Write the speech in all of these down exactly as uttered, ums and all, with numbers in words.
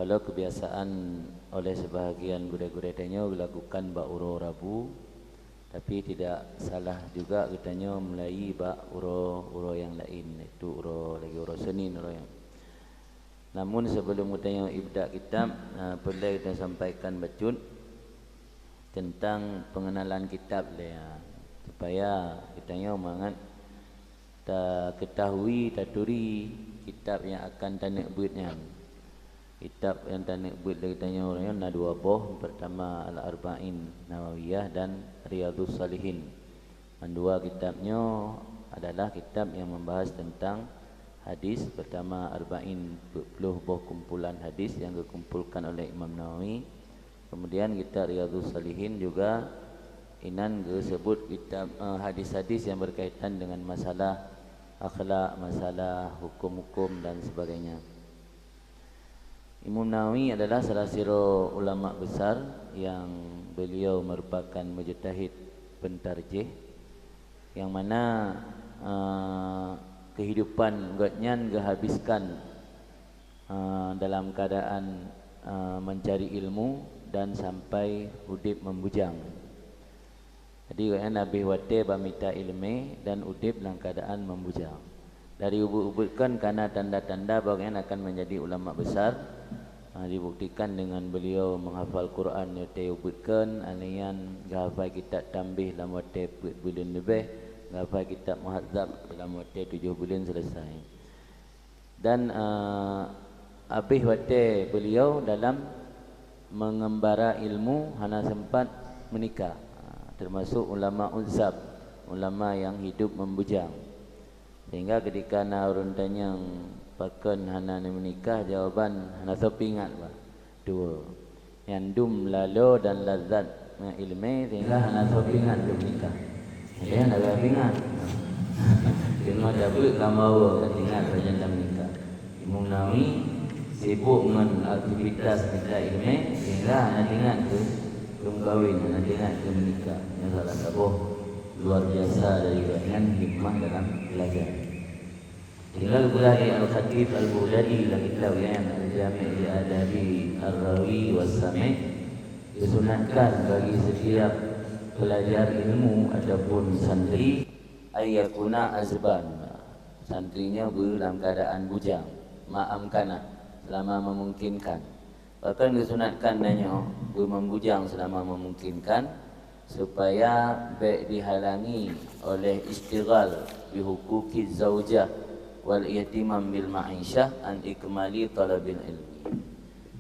Kalau kebiasaan oleh sebahagian gurée-gurée tanyoe dilakukan bak uroe Rabu, tapi tidak salah juga geutanyoe mulai bak uroe-uroe nyang laén, yaitu uroe lagée uroe Senin, uroe nyang. Namun sebelum geutanyoe ibda kitab, eh, peureulée geutanyoe sampaikan bacut tentang pengenalan kitab lé, ha, supaya geutanyoe mangat takeutahui, taturi kitab nyang akan taneuk beuet nyan. Kitab nyang taneuk beuet lé geutanyoe nyoe na dua boh, pertama Al-Arba'in Nawawiyah dan Riyadhus Shalihin. Mandua kitab nyoe adalah kitab nyang membahas tentang hadis, pertama Arba'in, peuet ploh boh kumpulan hadis nyang geukumpolkan oleh Imam Nawawi. Kemudian kitab Riyadhus Shalihin juga inan geuseubut kitab, eh, hadis-hadis nyang berkaitan dengan masalah akhlak, masalah hukum-hukum dan sebagainya. Imam Nawawi adalah salah sidroe ulama besar yang beliau merupakan mujtahid pentarjih, yang mana, eh, kehidupan gobnyan geuhabiskan, eh, dalam keadaan, eh, mencari ilmu dan sampai udeb membujang. Jadi, gobnyan habéh watée bak mita iéleumé dan udeb lam keuadaan meubujang. Dari ubeut-ubeut kon kana tanda-tanda bahwa gobnyan akan menjadi ulama besar. Ha, dibuktikan dengan beliau menghafal Quran watée ubeut kon, anian geuhafai kitab Tanbih lam watée peuet buleuen leubeh, geuhafai kitab Muhadzab lam watée tujoh buleuen selesai. Dan, eh, habéh watée beliau dalam mengembara ilmu hana sempat menikah. Ha, termasuk ulama uzab, ulama yang hidup membujang. Sehingga ketika na ureuëng tanyong pakon hana menikah, jawaban hana soe ingat bah. Dua. Nyan dum lalo dan lazat ngon iéleumé sehingga hana soe ingat dum nikah. Ada yang dah ingat. Kena dapat kamu awak kat ingat raja dan nikah. Imam Nawawi sibuk dengan aktivitas minta iéleumé sehingga hana ingat tu dum kahwin, hana ingat tu menikah. Ini salah satu luar biasa dari gobnyan hikmah dalam belajar. Tinggai geupeugah lé Al-Khatib Al-Baghdadi lam kitab nyan, Al-Jami' li Adabi Ar-Rawi was-Sami', disunatkan bagi setiap pelajar ilmu ataupun santri, ayyakuna azban, santrinya beu lam keadaan bujang, ma amkana, selama memungkinkan. Bahkan geusunatkan tanyoe beu membujang selama memungkinkan, supaya bék dihalangi oleh istighal bihuquqiz zaujah wal ihtimam bil ma'isyah an ikmali talabil ilmi.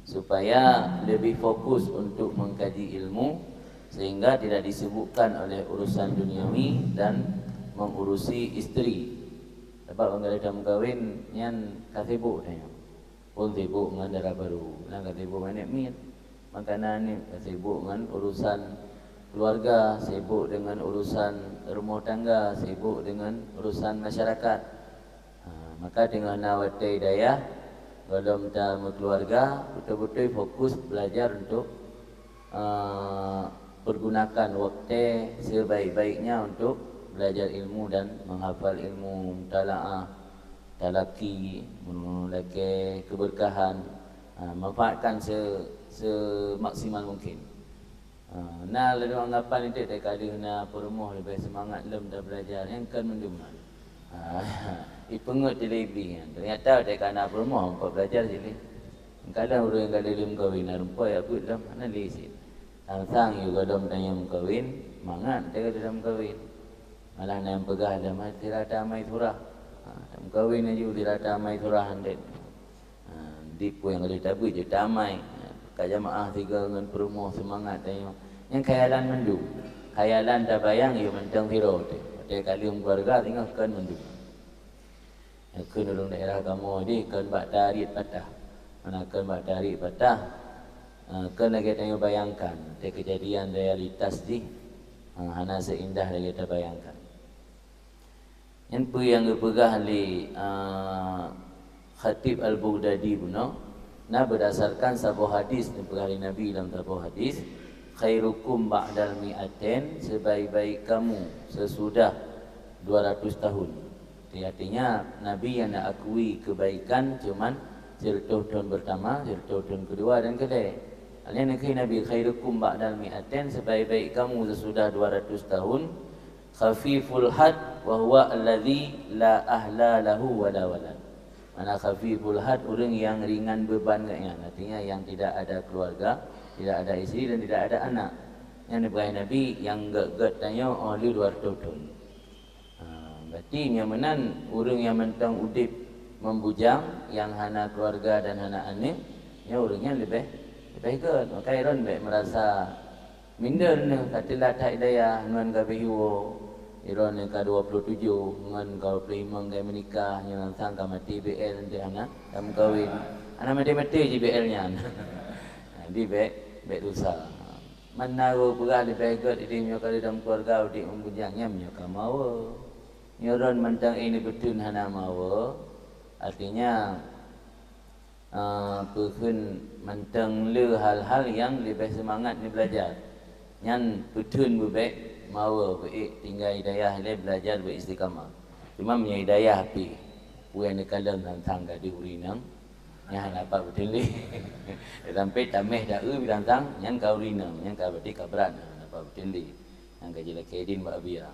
Supaya lebih fokus untuk mengkaji ilmu, sehingga tidak disibukkan oleh urusan duniawi dan mengurusi isteri. Sebab ureuëng ka meukawen nyan ka sibuk tanyoe. Pun sibuk ngon dara barô, na ka sibuk ngon aneuk miet. Makanan ni ka sibuk ngon urusan keluarga, sibuk dengan urusan rumoh tangga, sibuk dengan urusan masyarakat. Ha, maka teungoh na watée dayah, gohlom ta meukeluarga, beutôi-beutôi fokus belajar untuk, eh, pergunakan waktu sebaik-baiknya untuk belajar ilmu dan menghafal ilmu, mutalaah, talaki, meulakée keberkahan, ha, manfaatkan se-, semaksimal mungkin. Ha, na lagée anggapan itu teuka deuh na peurumoh leubeh seumangat lom tabelajar, nyang kon mandum. Ha, ipeungeut di Libri nyan. Ternyata teuka na peurumoh, meupat belajar cit lé. Kadang ureuëng ka lheueh meukawen, na rumpok jak beuet lom, hana lé cit. Sang-sang yue gohlom tanyoe meukawen, mangat teuka lheueh meukawen. Malah na nyang peugah lom, "Hai, sira ta amai surah." Ha, meukawen laju sira ta amai surah handét. Ha, di peue nyang ka lheueh tabeuet jeuet ta amai. Ha, ka jamaah sigoe ngon peurumoh seumangat tanyoe. Nyang khayalan mandum. Khayalan tabayang yue mantong sidroe teuh. Watée ka lheueh meukeuluwarga singoh kon mandum. Kheun ureuëng daerah kamoe deh, kon bak tarit patah. Mana kon bak tarit patah, eh, kon lagée tanyoe bayangkan, tapi keujadian realitas jih, eh, hana seuindah lagée tabayangkan. Nyan peue nyang geupeugah lé, eh, Khatib Al-Baghdadi bunoe, na berdasarkan saboh hadis, geupeugah lé Nabi lam saboh hadis, "Khairukum ba'dal mi'atain," sebaik-baik kamu sesudah dua ratus tahun. Jadi, artinya, Nabi yang na akui kebaikan cuman Siratoh thon pertama, siratoh thon kedua dan keudeh. Alèh neukheun Nabi, "Khairukum ba'dal mi'atain," sebaik-baik kamu sesudah dua ratus tahun, "khafiful had wa huwa alladzi la ahla lahu wa la walad." Mana khafiful had, ureuëng yang ringan beban geuh nyan, artinya yang tidak ada keluarga, tidak ada isteri dan tidak ada anak. Nyan dipeugah Nabi nyang gét-gét tanyoe óh lheueh dua ratus thon. Ha, berarti nyang meunan ureuëng nyang mantong udeb meubujang, nyang hana keuluwarga dan hana aneuëk, nyan ureuëng nyan leubeh, leubeh gét. Maka droen bék meurasa minder neuh ka teulat that i dayah ngon ka beuh iwoe. Droen ka dua puluh tujoh ngon ka dua puluh limong ka meunikah, nyoe sang ka maté B L, enteuk hana ka meukawen. Hana maté-maté jih B L nyan. Jadi bék, bék susah. Mana geupeugah leubeh gét ideh nyoe ka lam keuluwarga udeb meubujang, nyan nyoe ka mawe. Nyoe droen mantong ini beuteun hana mawe, artinya, eh, peukheun mantong le hal-hal nyang leubeh seumangat neubeulajar. Nyan beuteun beubek mawe, beuék tinggai dayah lé beulajar beuistiqamah. Cuma meunyoe dayah pih, peue nyang neukalon tantang ka di ureuëng inong, nyan hana pat beuteun lé. Sampai tameh dae bilang tang, nyan ka ureuëng inong, nyan ka berarti ka brat, hana pat beuteun lé. Nyan ka jilakée idin bak biya.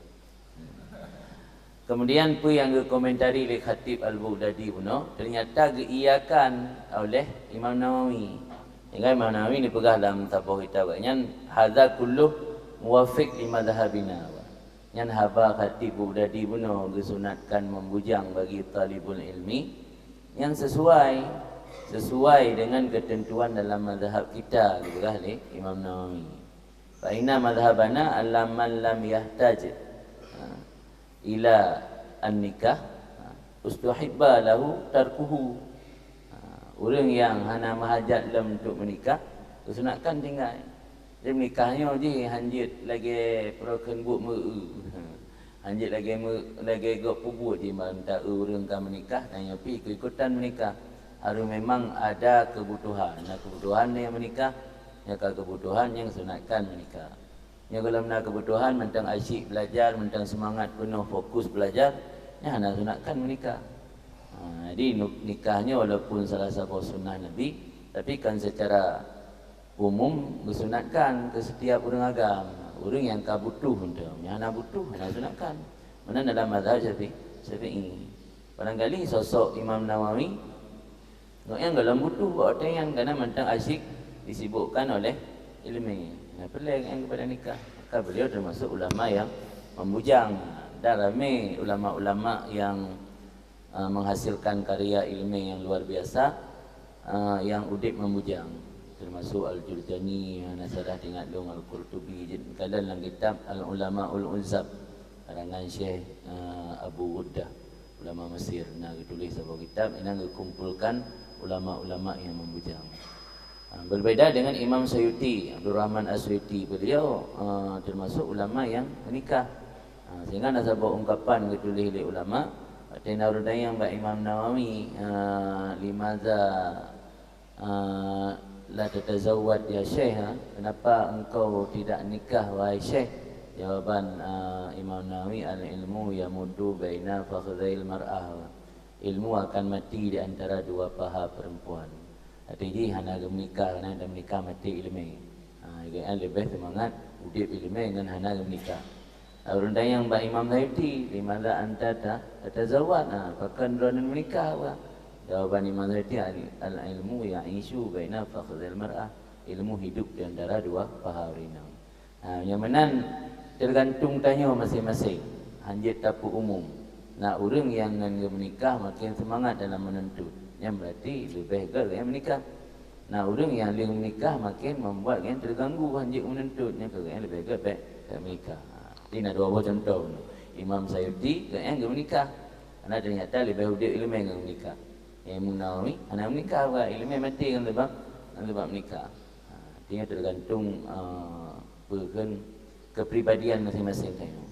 Kemudian peue nyang geukomentari lé Khatib Al-Baghdadi bunoe, ternyata geuiyakan oleh Imam Nawawi. Sehingga Imam Nawawi neupeugah lam saboh kitab nyan, "Hadza kulluh muwafiq li madhhabina." Nyan haba Khatib Baghdadi bunoe geusunatkan meubujang bagi talibul ilmi nyang sesuai, sesuai dengan ketentuan dalam mazhab kita, geupeugah lé Imam Nawawi. Fa inna madhhabana alla man lam yahtaj, ha, ila an-nikah, ha, ustuhibba lahu tarkuhu. Ha, ureuëng nyang hana meuhajat lom untuk meunikah, geusunatkan tinggai. Jadi meunikah nyoe jih hanjeuet lagée peurokon buet meu-eu. Hanjeuet lagée meu-, lagée gob peubuet jih ban ta-eu ureuëng ka meunikah, tanyoe pih ikut-ikutan meunikah. Harus memang ada kebutuhan. Na kebutuhan nyang meunikah, nyang ka kebutuhan nyang sunatkan meunikah. Nyang gohlom na kebutuhan, mantong asyik belajar, mantong semangat peunoh fokus belajar, nyan hana sunatkan meunikah. Ha, jadi nu-, nikah nyoe walaupun salah saboh sunnah Nabi, tapi kan secara umum geusunatkan keu setiap ureuëng agam. Ureuëng nyang ka butuh mantong, nyang hana butuh hana sunatkan. Meunan dalam mazhab Syafi-, Syafi'i. Barangkali sosok Imam Nawawi, gobnyan gohlom butuh bak watée nyan, karena mantong asyik disibukkan oleh ileumé. Nah, peureulee nyan keupada nikah. Maka beliau termasuk ulama yang meubujang. Dan ramé ulama-ulama yang, eh, menghasilkan karya ileumé yang luar biasa, eh, yang udeb meubujang. Termasuk Al-Jurjani, na salah teuingat lôn, Al-Qurtubi, jeuet meukadan lam kitab Al-Ulamaul Uzzab, karangan Syekh, eh, Abu Ghuddah, ulama Mesir, na geutuléh saboh kitab, inan geukumpolkan ulama-ulama nyang meubujang. Ha, berbeda dengan Imam Suyuti, Abdurrahman As-Suyuti, beliau, eh, termasuk ulama yang menikah. Ha, sehingga na saboh ungkapan geutuléh lé ulama, watée na ureuëng tanyong bak Imam Nawawi, eh, "Limadza, eh, la tatazawwaj ya Syekh, ha? Kenapa engkau tidak nikah, wahai Syekh?" Jawaban, eh, Imam Nawawi, "Al-ilmu yamuddu baina fakhzail mar'ah." Ilmu akan mati di antara dua paha perempuan. Arti jih hana geumeunikah, karena dan meunikah maté ileumé. Ha, geuan leubeh seumangat udeb ileumé ngon hana geumeunikah. Ureuëng tanyong bak Imam Suyuti, "Limadza anta ta-, tatazawwaj?" Ha, pakon droeneuh meunikah, bah? Jawaban Imam Suyuti, "Al-, al-ilmu ya'isyu baina fakhzail mar'ah." Ilmu hidup di antara dua paha ureuëng inong. Ha, nyang meunan teugantung tanyoe maséng-maséng, hanjeuet tapeu umum. Na ureuëng nyang ngon geumeunikah maken seumangat dalam meununtut, nyan beurati leubeh gét gobnyan meunikah. Na ureuëng nyang lheueh meunikah maken membuat gobnyan teuganggu hanjeuet meununtut, nyan keuh gobnyan leubeh gét bék, bék meunikah. Ha, jadi na dua boh cuntoh. Imam Sayuti gobnyan geumeunikah, karena teunyata leubeh udeb ileumé ngon meunikah. Imam Nawawi hana meunikah, bah ileumé maté ngon sabab, ngon sabab meunikah. Ha, artinya teugantung, eh, peue kheun kepribadian maséng-maséng tanyoe.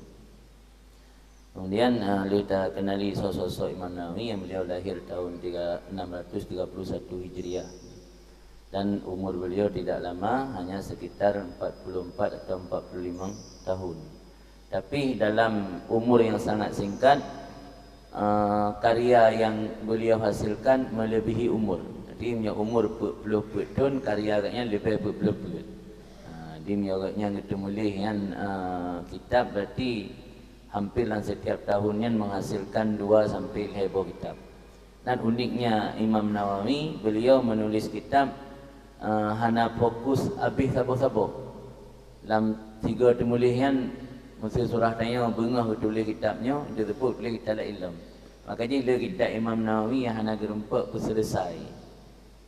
Kemudian, eh, lheueh takeunali sosok Imam Nawawi yang beliau lahir tahun tiga, enam ratus tiga puluh satu Hijriah. Dan umur beliau tidak lama, hanya sekitar empat puluh empat atau empat puluh lima tahun. Tapi dalam umur yang sangat singkat, eh, karya yang beliau hasilkan melebihi umur. Jadi meunyoe umur peuet ploh peuet thon, karya gobnyan leubeh peuet ploh peuet. Ha, jadi meunyoe gobnyan geuteumuléh nyan, eh, kitab, berarti hampir lam setiap tahun nyan menghasilkan dua sampai lhèe boh kitab. Dan uniknya Imam Nawawi, beliau menulis kitab, eh, hana fokus abéh saboh-saboh. Lam tiga teumuléh nyan, meusé surah tanyoe beungoh geutuléh kitab nyoe, geuteupeu tuléh kitab laén lom. Maka jih le kitab Imam Nawawi nyang hana geurumpok peuseuleusoe.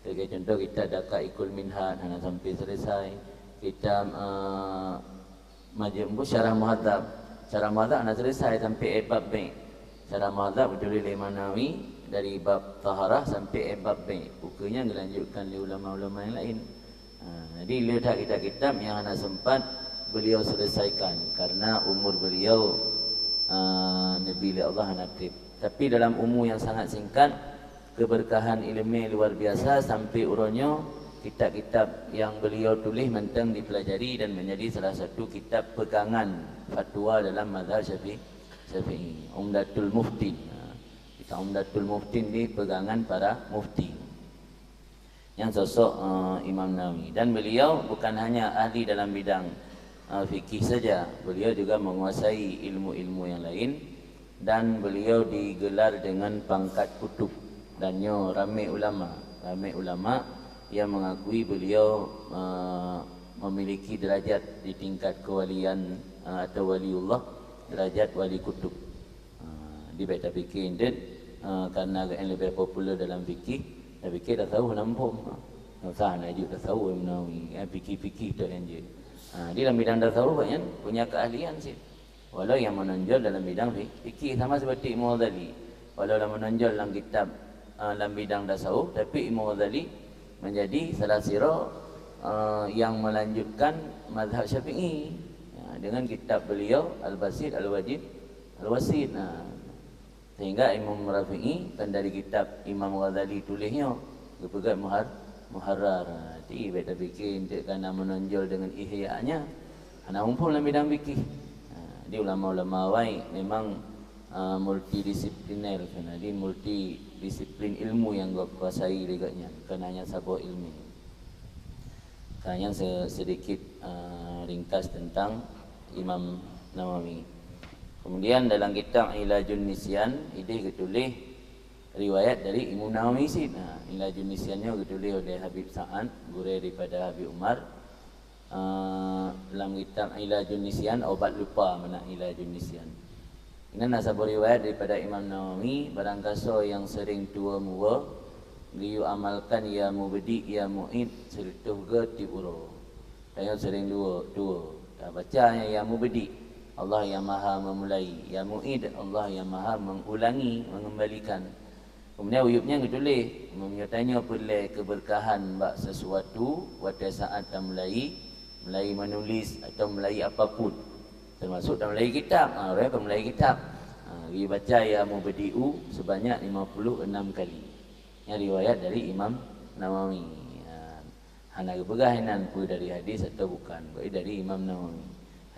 Sebagai contoh, kitab Daqaiqul Minhaj hana sampai seuleusoe. Kitab, eh, Majmu' Syarah Muhadzab. Syarah Muhadzab hana seuleusoe sampai bab bèk. Syarah Muhadzab geutuléh lé Imam Nawawi dari bab taharah sampai bab bèk. Buku nyan geulanjutkan lé ulama-ulama nyang laén. Ha, jadi le that kitab-kitab nyang hana sempat beliau selesaikan karena umur beliau, ha, neubi lé Allah hana trép. Tapi dalam umur yang sangat singkat, keberkahan ileumèe luar biasa sampai uroe nyoe kitab-kitab yang beliau tuléh mantong dipelajari dan menjadi salah satu kitab pegangan fatwa dalam mazhab Syafi-, Syafi'i. Umdatul Muftin. Ha, kitab Umdatul Muftin ni pegangan para mufti. Nyang sosok, eh, Imam Nawawi. Dan beliau bukan hanya ahli dalam bidang, eh, fikih saja, beliau juga menguasai ilmu-ilmu yang lain dan beliau digelar dengan pangkat kutub. Dan nyoe ramé ulama, ramé ulama yang mengakui beliau, eh, memiliki derajat di tingkat kewalian, eh, atau waliullah, derajat wali kutub. Ha, di bèk tapikir enteuk, ha, karena gobnyan leubeh populer dalam fikih, tapikir tasawuf hana muphom. Ha, susah nak jeuet tasawuf Imam Nawawi, ha, fikih-fikih tok nyang jeuet. Ha, di dalam bidang tasawuf gobnyan punya keahlian cit. Walau nyang menonjol dalam bidang fi-, fikih sama seperti Imam Ghazali. Walau lam menonjol lam kitab, ha, lam bidang tasawuf, tapi Imam Ghazali menjadi salah sidroe, ha, yang melanjutkan mazhab Syafi'i, ha, dengan kitab beliau Al-Basit Al-Wajid Al-Wasit. Nah, sehingga Imam Rafi'i kan dari kitab Imam Ghazali tuléh nyoe, geupeugah muhar-, muharrar. Nah, jadi bèk tapikir enteuk kana menonjol dengan ihya-nya, hana muphom lam bidang fikih. Nah, jadi ulama-ulama awai memang, ah, multidisipliner, jadi multidisiplin ilmu yang geukuasai lé gobnyan, bukan hanya saboh ilmu. Ka nyan se-, sedikit, eh, ringkas tentang Imam Nawawi. Kemudian dalam kitab Ilajun Nisyan, idéh geutuléh riwayat dari Imam Nawawi cit. Ha, Ilajun Nisyan nyoe geutuléh oleh Habib Sa'ad, gurèe daripada Habib Umar. Eh, lam kitab Ilajun Nisyan, obat lupa meunan Ilajun Nisyan. Inan na saboh riwayat daripada Imam Nawawi, barangkasoe nyang sering tuwoe muwoe, geuyue amalkan ya mubdi, ya muid, sireutôh goe tiep uroe. Tanyoe sering tuwoe, tuwoe. Tabaca nyan ya mubdi, Allah yang Maha Memulai, ya muid, Allah yang Maha Mengulangi, Mengembalikan. Keumudian uyueb nyan geutuléh, meunyoe tanyoe peureulèe keubeurkahan bak sisuatu, watèe saát tamulai, mulai meunulis atau mulai apapun, teumasok tamulai kitab, ha, roh ka mulai kitab, ha, geubaca ya mubdi'u seubanyak lima puluh enam kali. Nyan riwayat dari Imam Nawawi. Ha, hana geupeugah inan peue dari hadis atau bukan, bak dari Imam Nawawi.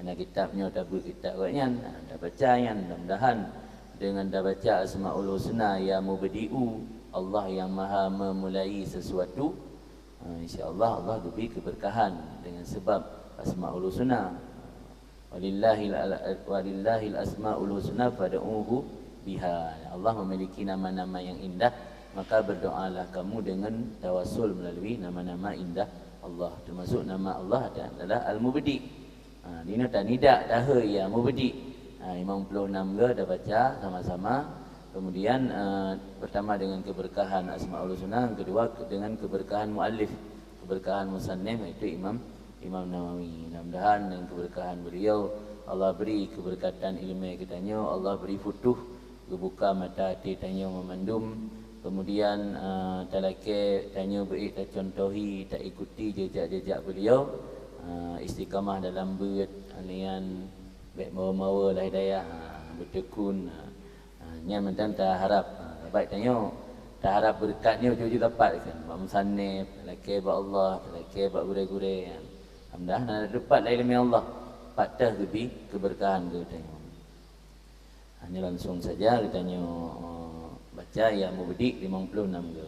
Hana kitab nyoe tabeuet kitab awaknyan, ha, tabaca nyan, mudah-mudahan dengan tabaca Asmaul Husna ya mubdi'u, Allah yang Maha Memulai sesuatu, ha, insya Allah, Allah geubri keubeurkahan dengan sebab Asmaul Husna. Walillahil ala-, walillahil asmaul husna fad'uhu biha. Allah memiliki nama-nama yang indah, maka berdoalah kamu dengan tawassul melalui nama-nama indah Allah. Termasuk nama Allah adalah Al-Mubdi. Ha, di na tanidak tahe ya Mubdi. Ha, lima puluh enam ga tabaca sama-sama. Kemudian, eh, pertama dengan keberkahan Asmaul Husna, yang kedua ke-, dengan keberkahan muallif, keberkahan musannif, yaitu Imam Imam Nawawi. Mudah-mudahan dengan keberkahan beliau, Allah beri keberkatan ilmu geutanyoe, Allah beri futuh, geubuka mata hati tanyoe meumandum. Kemudian, eh, talakèe tanyoe beuék tacontohi, taikuti jejak-jejak beliau, eh, istiqamah dalam beuet, anian bèk mawa-mawa lah hidayah, ha, beuteukun, ha. Ha, nyan mantong taharap. Ha, baik tanyoe, taharap beureukat nyoe jujur dapat kan. Bak musannif, talakèe bak Allah, talakèe bak gurèe-gurèe, kan. Alhamdulillah, na dapat lé ilmu Allah. Pat teuh geubri keubeurkahan geutanyoe. Ha, nyoe langsung saja geutanyoe, eh, baca ya Mubdi lima puluh enam ga.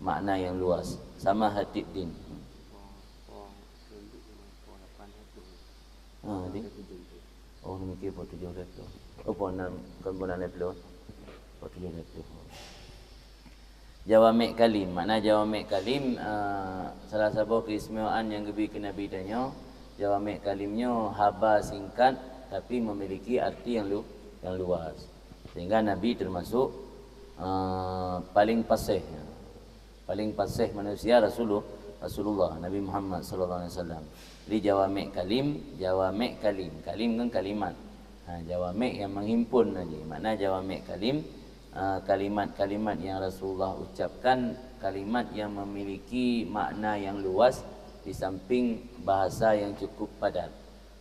makna yang luas. Sama hatid din. Ha, di? Oh, demikian pukul tujuh belas tu. Oh, pukul enam, bukan pukul enam belas. Pukul tujuh belas tu. Jawamiq kalim. Makna jawamiq kalim, ah, salah saboh keistimewaan nyang geubri keu Nabi tanyoe. Jawamiq kalim nyoe haba singkat tapi memiliki arti yang lu-, yang luas. Sehingga Nabi termasuk, ah, paling fasih. Paling fasih manusia Rasulullah, Rasulullah Nabi Muhammad sallallahu alaihi wasallam. Jadi jawamiq kalim, jawamiq kalim. Kalim kan kalimat. Ha, jawamiq yang menghimpun tadi. Makna jawamiq kalim, ah, kalimat-kalimat yang Rasulullah ucapkan, kalimat yang memiliki makna yang luas di samping bahasa yang cukup padat,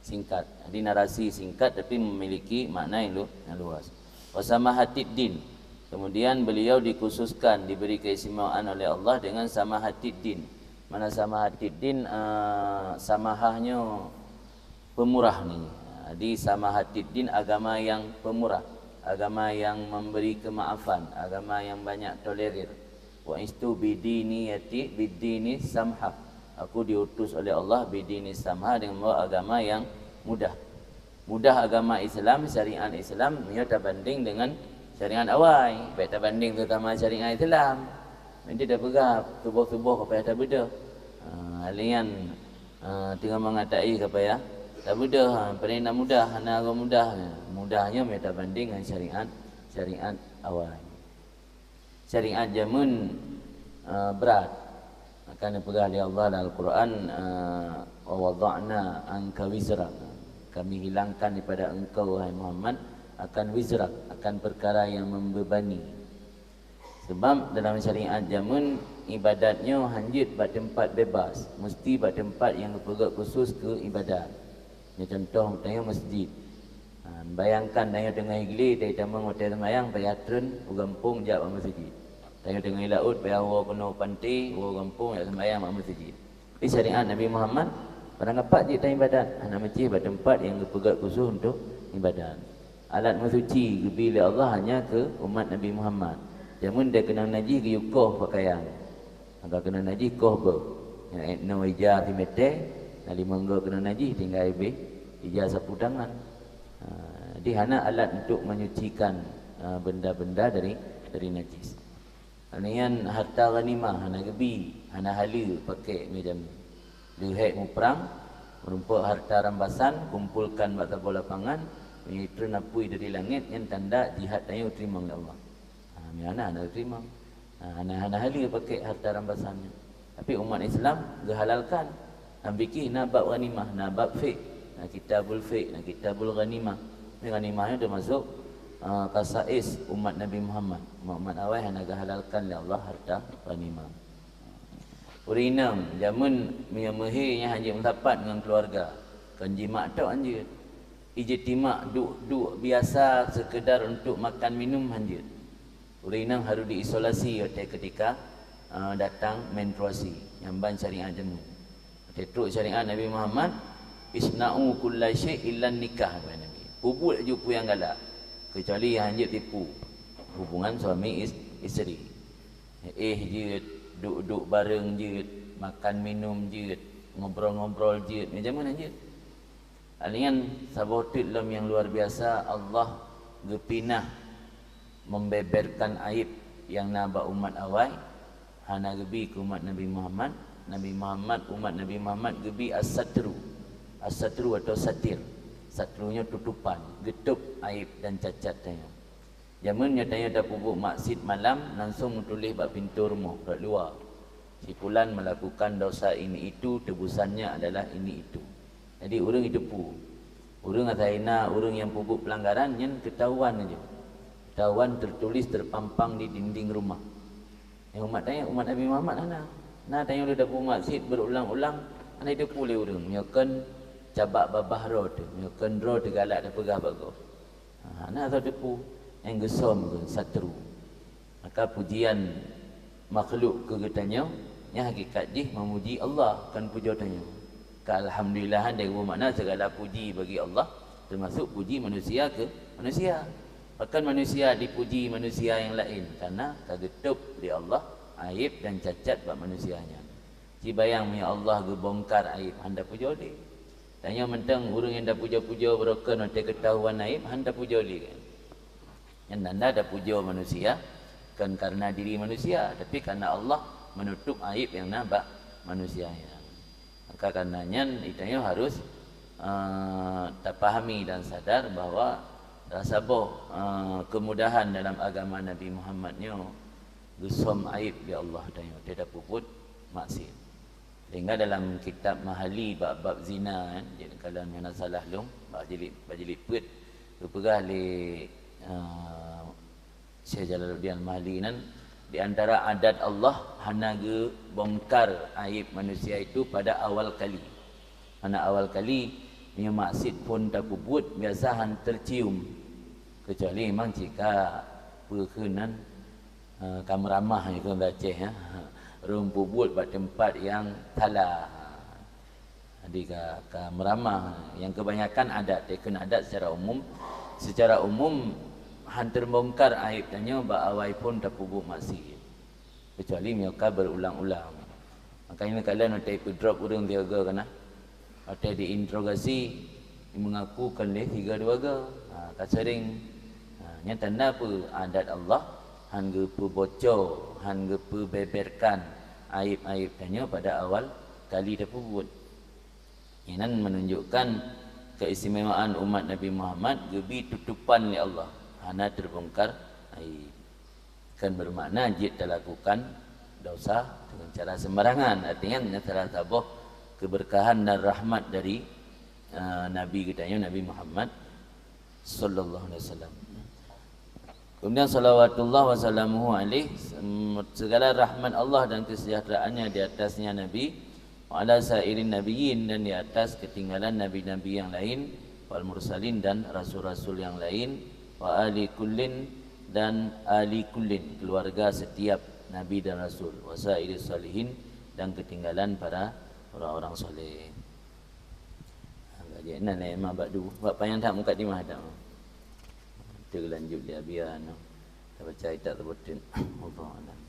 singkat. Jadi narasi singkat tapi memiliki makna yang lu-, yang luas. Wa samahatid din. Kemudian beliau dikhususkan, diberi keistimewaan oleh Allah dengan samahatid din. Mana samahatid din? Ah, samahah nyoe pemurah ni. Jadi samahatid din agama yang pemurah, agama yang memberi kemaafan, agama yang banyak tolerir. Wa istu bidini yati bidini samha. Aku diutus oleh Allah bidini samha, dengan membawa agama yang mudah. Mudah agama Islam, syariat Islam, meunyoe tabanding dengan syariat awai. Baik tabanding terutama syariat Islam. Nanti dah peugah tuboh-tuboh ka payah tabeudoh. Ha, lian, ha, teungoh mangat ta'i ka payah tabeudoh. Ha, paling nak mudah, hana agak mudah. Mudahnyo meunyoe tabanding dengan syariat, syariat awai. Syariat jameun, eh, brat. Akan dipeugah lé Allah dalam Al-Quran, eh, "Wa wada'na anka wizrak." Kami hilangkan daripada engkau, wahai Muhammad, akan wizrak, akan perkara yang membebani. Sebab dalam syariat jameun, ibadat nyoe hanjeuet bak teumpat bebas, meusti bak teumpat nyang geupeugét khusus keu ibadat. Nyoe contoh tanyoe masjid. Ha, bayangkan tanyoe teungoh igle, tanyoe tamong watée seumayang, payah treun u gampông jak bak masjid. Tanyoe teungoh ilaôt, payah woe keunoe panté, woe gampông jak seumayang bak masjid. Di syariat Nabi Muhammad, barang kapak jeuet taibadat, hana meucih bak teumpat nyang geupeugét khusus untuk ibadat. Alat meusuci geubri lé Allah hanya keu umat Nabi Muhammad. Jameun deh keunong najih geuyue koh pakaian. Maka keunong najih koh beuh. Nyang ék noe ija simeté, na limong goe keunong najih tinggai beh ija sapu tangan. Ha, jadi hana alat untuk menyucikan, ha, benda-benda dari, dari najis. Nyan harta ghanimah hana geubi, hana haleue pakék meujam. Leuhék muprang, meurumpok harta rampasan, kumpolkan bak saboh lapangan, meunyoe treun apui dari langét, nyan tanda jihad tanyoe teurimong lé Allah. Ha, meunyoe hana, hana teurimong. Ha, hana, hana haleue pakék harta rampasan nyan. Tapi umat Islam geuhalalkan. Lam fikih na bab ghanimah, na bab fiqh, na kitabul fiqh, na kitabul ghanimah. Ghanimah nyan teumasuk, ah, khasais umat Nabi Muhammad. Umat-umat awai hana geuhalalkan lé Allah harta ghanimah. Ureueng inong jameun meunyoe meuhé nyan hana jeuet meusapat ngon keuluwarga, kon jimak tok hanjeuet. Ijitimak duek-duek biasa seukeudar untuk makan minum hanjeuet. Ureueng inong harôh diisolasi watée keutika, eh, datang menstruasi, nyan ban syariat jameun. Watée trok syariat Nabi Muhammad, "Isna'u kulla syai' illan nikah," kheun Nabi. Peubuet laju peue nyang galak, keucuali nyang hanjeuet tipu hubungan suami is-, isteri. Éh jeuet, duek-duek bareng jeuet, makan minum jeuet, ngobrol-ngobrol jeuet, nyan jameun hanjeuet. Nyan saboh teuk lom nyang luar biasa, Allah geupinah membeberkan aib nyang na bak umat awai, hana geubi keu umat Nabi Muhammad. Nabi Muhammad, umat Nabi Muhammad geubi as-satru. As-satru atau satir. Satru nyoe tutupan, geutôb aib dan cacat tanyoe. Jameun nyoe tanyoe tapeubuet maksiet malam, langsong meutuléh bak pintoe rumoh, rot luwa. Si fulan melakukan dosa ini itu, tebusannya adalah ini itu. Jadi ureueng jiteupeue. Ureueng asai na ureueng nyang peubuet peulanggaran nyan keutahuan laju. Keutahuan tertulis terpampang di dinding rumah. Nyang umat tanyoe, umat Nabi Muhammad hana. Na tanyoe lôn tapeubuet maksiet berulang-ulang, hana jiteupeue lé ureueng. Nyoe kon cabak babah droe teuh, nyoe kon droe teuh galak tapeugah bak gob. Ha, hana soe teupeue, nyang geusöm keu satru. Maka pujian makhluk keu geutanyoe, nyan hakikat jih meumuji Allah, kon pujoe tanyoe. Ka alhamdulillahan deh geumakna segala puji bagi Allah, teumasuk puji manusia keu manusia. Bahkan manusia dipuji manusia nyang laén, karena ka geutôb lé Allah aib dan cacat bak manusia nyan. Ci bayang meunyoe Allah geubongkar aib, hana pujoe lé. Tanyoe mantong ureuëng nyang tapujoe-pujoe baroe keu watée keutahuan aib, hana pujoe lé kan. Nyan tanda tapujoe manusia, kon karena diri manusia, tapi karena Allah menutup aib nyang na bak manusia nyan. Maka karena nyan, tanyoe harus, eh, tapahami dan sadar bahwa rasa boh, eh, kemudahan dalam agama Nabi Muhammad nyoe geusöm aib lé Allah tanyoe, watée tapeubuet maksiat. Sehingga dalam kitab Mahali bab-bab zina, eh, jeuet kalau hana salah lôn, bak jilid, bak jilid peuet, geupeugah lé, eh, Syekh Jalaluddin Al-Mahali nan, di antara adat Allah hana geubongkar aib manusia itu pada awal kali. Hana awal kali, meunyoe maksiat phon tapeubuet biasa han teucium. Kecuali memang jika peue kheun nan, eh, ka meuramah nyoe kheun Aceh, ya. Rhom peubuet bak teumpat nyang thala. Jadi ka, ka meuramah. Nyang kebanyakan adat, dikheun adat secara umum, secara umum han teubongkar aib tanyoe bak awai phon tapeubuet maksiat. Kecuali meunyoe ka berulang-ulang. Makanya kalon watée peudrop ureuëng sigoe kana, watée diinterogasi, mengaku kon lé sigoe dua goe. Ha, ka sering. Ha, nyan tanda peue? Adat Allah han geupeuboco, han geupeubeberkan aib-aib tanyoe pada awal kali tapeubuet. Inan menunjukkan keistimewaan umat Nabi Muhammad geubi tutupan lé Allah, hana teubongkar aib. Kan bermakna jeuet talakukan dosa dengan cara sembarangan. Artinya, nyan salah saboh keberkahan dan rahmat dari, eh, Nabi geutanyoe, Nabi Muhammad sallallahu alaihi wasallam. Kemudian, salawatullah wasalamuhu alaih, segala rahmat Allah dan kesejahteraannya di atasnya Nabi, wa ala sairin nabiyyin, dan di atas ketinggalan nabi-nabi yang lain, wal mursalin, dan rasul-rasul yang lain, wa ali kullin, dan ali kullin, keluarga setiap nabi dan rasul, wa sairis salihin, dan ketinggalan para orang-orang saleh. Bak jih nan, eh, ma bak du, bak panyang that mukadimah that. Teulanjut di abia nyoe. Tabaca kitab teubeuteun. Allahu a'lam.